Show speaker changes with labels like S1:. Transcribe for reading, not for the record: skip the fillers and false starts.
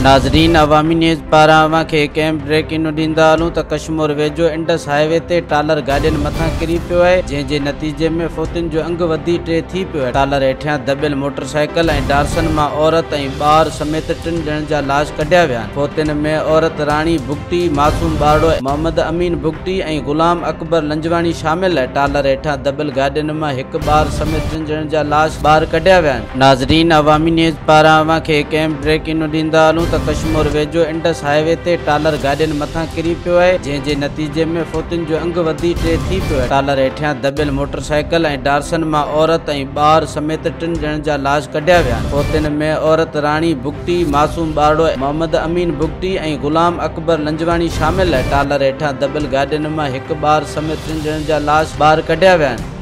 S1: ناظرين عوامي نيوز پاران اوهان کي هڪ اهم بريڪنگ ڏيندا هلون ته ڪشمور ويجهو انڊس هاء وي تي ٽالر گاڏين مٿان ڪري پيو آهي، جنهن جي نتيجي ۾ فوتين جو انگ وڌي 3 ٿي پيو آهي. ٽالر هيٺيان دٻيل موٽرسائيڪل ۽ ڊارسن مان عورت ۽ ٻار سميت 3 ڄڻن جا لاش ڪڍيا ويا آهن. فوتين ۾ عورت راڻي بگٽي، معصوم ٻارڙو محمد امين بگٽي ۽ غلام اڪبر لنجواڻي شامل آهي. ٽالر هيٺان دٻيل گاڏين مان هڪ ٻار سميت 3 ڄڻن جا لاش ٻاهر ڪڍيا ويا آهن. ناظرين عوامي نيوز پاران اوهان کي هڪ اهم بريڪنگ ڏيندا هلون ته ڪشمور ويجهو انڊس هاء وي تي ٽالر گاڏين مٿان ڪري پيو آهي، جنهن جي نتيجي ۾ فوتين جو انگ وڌي 3 ٿي پيو آهي. ٽالر هيٺيان دٻيل موٽرسائيڪل ۽ ڊارسن مان عورت ۽ ٻار سميت 3 ڄڻن جا لاش ڪڍيا ويا آهن. فوتين ۾ عورت راڻي بگٽي، معصوم ٻارڙو محمد امين بگٽي ۽ غلام اڪبر لنجواڻي شامل آهي. ٽالر هيٺان دٻيل گاڏين مان هڪ ٻار سميت 3 ڄڻن جا لاش ٻاهر ڪڍيا ويا آهن.